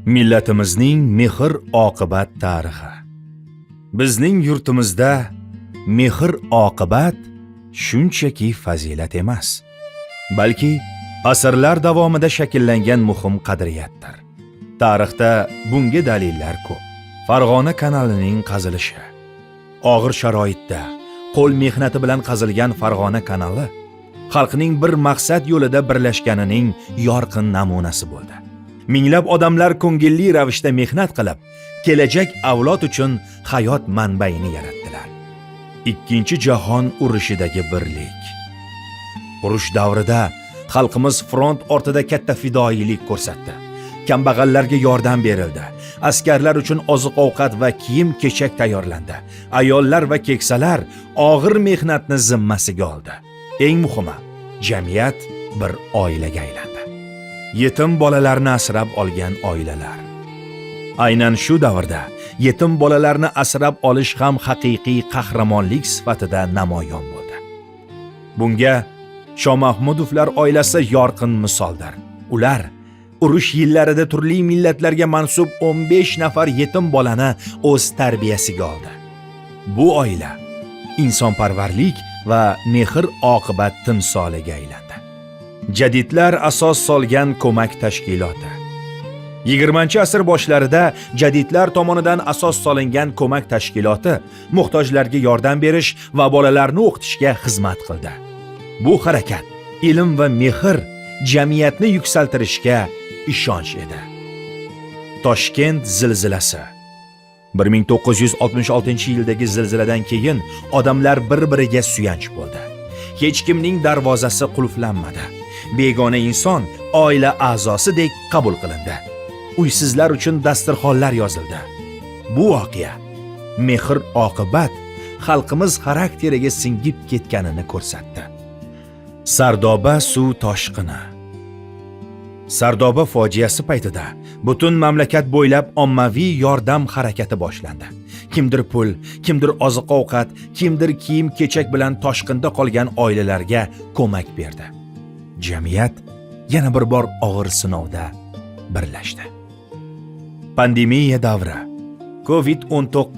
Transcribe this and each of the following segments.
Millatimizning mehr-oqibat tarixi. Bizning yurtimizda mehr-oqibat shunchaki fazilat emas, balki asrlar davomida shakllangan muhim qadriyatdir. Tarixda bunga dalillar ko'p. Farg'ona kanalining qazilishi. Og'ir sharoitda qo'l mehnati bilan qazilgan Farg'ona kanali xalqning bir maqsad yo'lida birlashganining yorqin namunasi bo'ldi. Minglab odamlar ko'ngilli ravishda mehnat qilib, kelajak avlod uchun hayot manbaini yaratdilar. Ikkinchi jahon urushidagi birlik. Urush davrida xalqimiz front ortida katta fidoyilik ko'rsatdi. Kambag'allarga yordam berildi. Askarlar uchun oziq-ovqat va kiyim-kechak tayyorlandi. Ayollar va keksalar og'ir mehnatni zimmasiga oldi. Eng muhimi, jamiyat bir oilaga aylandi. Yetim bolalarni asrab olgan oilalar. Aynan shu davrda yetim bolalarni asrab olish ham haqiqiy qahramonlik sifatida namoyon bo'ldi. Bunga Shomahmudovlar oilasi yorqin misoldir. Ular urush yillarida turli millatlarga mansub 15 nafar yetim bolani o'z tarbiyasiga oldi. Bu oila insonparvarlik va mehr-oqibat timsoliga aylandi. Jadidlar asos solgan ko'mak tashkiloti. 20-asr boshlarida jadidlar tomonidan asos solingan ko'mak tashkiloti muhtojlarga yordam berish va bolalarni o'qitishga xizmat qildi. Bu harakat ilm va mehr jamiyatni yuksaltirishga ishonch edi. Toshkent zilzilasi. 1966-yildagi zilziladan keyin odamlar bir-biriga suyanch bo'ldi. Hech kimning darvozasi qulflanmadi. Begona inson oila a'zosidek qabul qilindi. Uysizlar uchun dasturxonlar yozildi. Bu voqea mehr oqibat xalqimiz xarakteriga singib ketganini ko'rsatdi. Sardoba suv toshqini. Sardoba fojiasi paytida butun mamlakat bo'ylab ommaviy yordam harakati boshlandi. Kimdir pul, kimdir oziq-ovqat, kimdir kiyim-kechak bilan toshqinda qolgan oilalarga ko'mak berdi. Jamiyat yana bir bor og'ir sinovda birlashdi. Pandemiya davri. COVID-19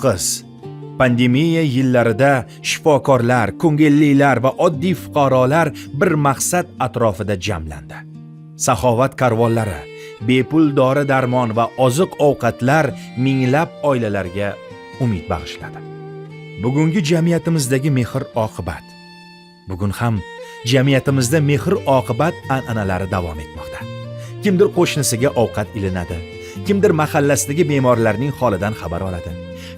pandemiya yillarida shifokorlar, ko'ngillilar va oddiy fuqarolar bir maqsad atrofida jamlandi. Saxovat karvonlari, bepul dori-darmon va oziq-ovqatlar minglab oilalarga umid bag'ishladi. Bugungi jamiyatimizdagi mehr-oqibat. Bugun ham jamiyatimizda mehr-oqibat an'analari davom etmoqda. Kimdir qo'shnisiga ovqat ilinadi, kimdir mahallasidagi bemorlarning holidan xabar oladi.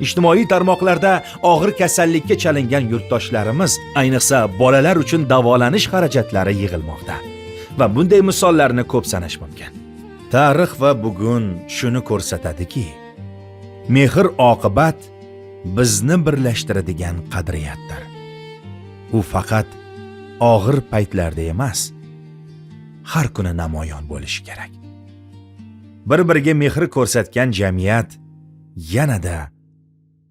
Ijtimoiy tarmoqlarda og'ir kasallikka chalingan yurtdoshlarimiz, ayniqsa bolalar uchun davolanish xarajatlari yig'ilmoqda. Va bunday misollarni ko'p sanash mumkin. Tarix va bugun shuni ko'rsatadiki, mehr oqibat bizni birlashtiradigan qadriyatdir. U faqat og'ir paytlarda emas, har kuni namoyon bo'lishi kerak. Bir-biriga mehr ko'rsatgan jamiyat yanada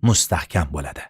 mustahkam bo'ladi.